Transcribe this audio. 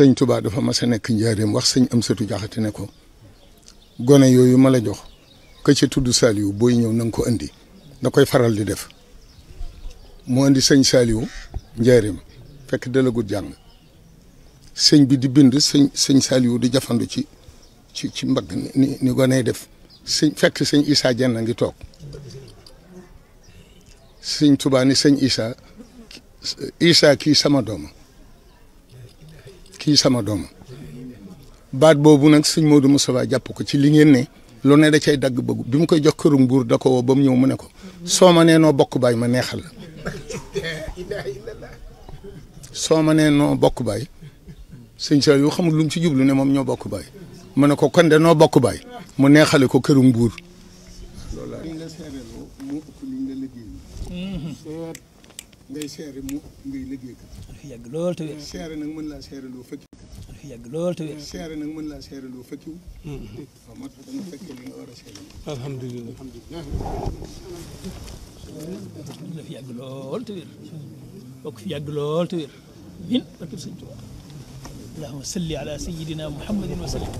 sëñ Touba dafa mas a nekk njaareem wax sëñ Amsatu Jaxate ne ko gone yooyu ma la jox ka ca tudd Saliou booy ñëw na nga ko indi da koy faral di def mu indi sëñ Saliou njaareem fekk dalagut jàng sëñ bi di bind sëñ Saliou di jafandu ci mbagg ni goney def fekk sëñ Issa Dieng a ngi toog sëñ Touba ni sëñ Issa kii sama dooma baat boobu nag sëñ Modou Moustapha jàpp ko ci li ngeen ne lu ne da cay dagg bëggu bi mu koy jox këru Mbuur da ko woo ba mu ñëw mu ne ko soo ma nee noo bokk baay ma neexal la soo ma nee noo bokk baay sëñ Saliou xamul lu mu ci jublu ne moom ñoo bokk baay mu ne ko kon de noo bokk baay mu neexale ko këru Mbuur loolu la nga seereloo mu ëpp li nga liggéey ngay seere mu ngay liggéey ka yàgg lool te wér seere nag mën laa seereloo fekk yàgg lool te wér seere nag mën laa seereloo fekkiw waaw moo tax dama fekkee li nga war a seere alhamdulilah la fi yàgg lool te wér bokk fi yàgg lool te wér min barke sëñ Tuubaa allahumma salli ala sayyidina muhammadin wa sallim